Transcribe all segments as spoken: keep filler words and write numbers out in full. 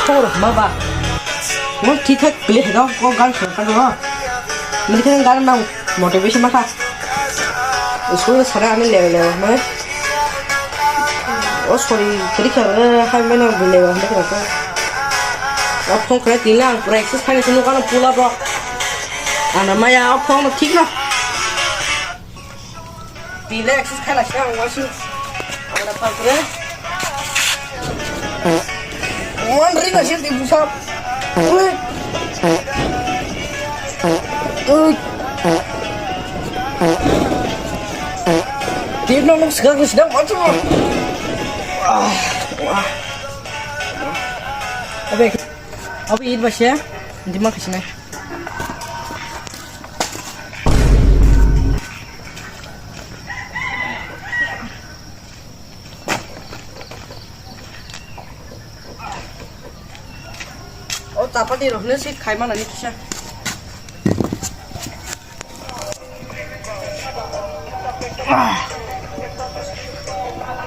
Por ma ba. Mo thik thak kle he dong ko gan khang kan mo. Mani kan gan nang motivation ma kha. School sara ani level level ma. O sorry, kri kha hai ma nang level ma kha. O phong kre tilang practice khai sunu kan pula bro. Ana maya o phong thik na. Relax, khala siya, wasu. Ang na pagre. Wan ring asin di busap. Ui. Ui. Tip na nung segar sedang macam. Ah, wah. Abe, abe it basya, di mana kesini? O chapati rok hwnwi se khai manani kisa.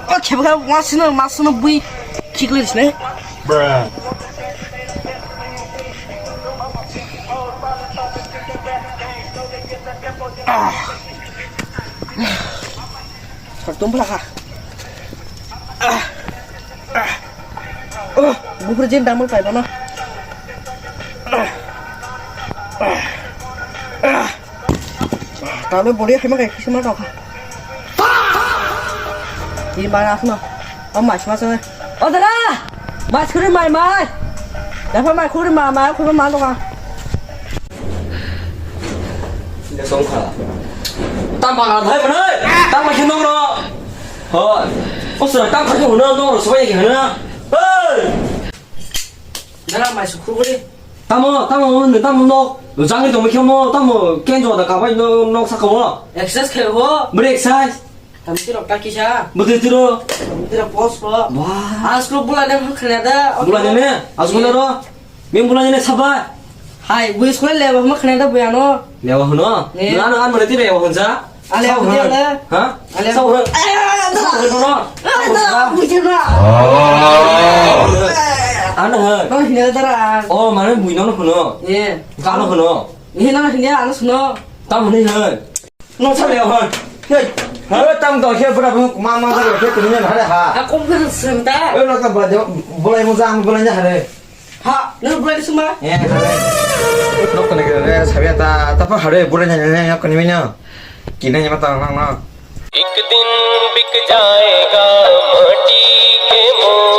O khebakha masino, masino bui khiklwi sini. Sar tum phlakha. Oh, bufur jin damul pai bono. Talo bori hai ma kai kisa ma tokha. Di mana asma. Om mas mas. O dara. Mas kuri mai mai. Dapat mai kuri mai mai kuri mai tokha. Songkha. Tam bang al bhai manai. Tam bang khe nong ro. Hoi. O sura tam kha khe huna nong ro sobai khe huna. Hoi. Dara mai su khugri. Tamo, tamo, ne tamo no. Jangri tong khe mo, tamo kenjo da kabai no nok saka wo. Exercise khe wo. Bri exercise. Tam ti rok ta kisa. Bri tiro. Tam ti rok post ko. Wah. As ko bula ne khana da. Bula ne ne. As ko ro. Min bula ne saba. Hai, bui school le ba ma khana da bui ano. Lewa hono. Ne. Na na an mane ti lewa honja. Ale. Sao bui hono. Ale. Ha? Ale. Sao hono. Sao hono. Ano ha. No hina dara. Oh, mane bui no hono. Ye. Ka no hono. Ni na hina ano suno. Tam hini hai. No sa lewa hon. Hey. Ha, tam to khe bra bu ma ma da khe tu ni hare ha. Ha kom khe senta. Ei no ka ba de bulai mo jang bulai ne hare. Ha, nang bulai suma? Eh, hare. Nok kene kene re, sabia ta, ta pa hare, bulai ne ne, yok kene mina. Kine ne mata nang na. एक दिन बिक जाएगा माटी के मोल।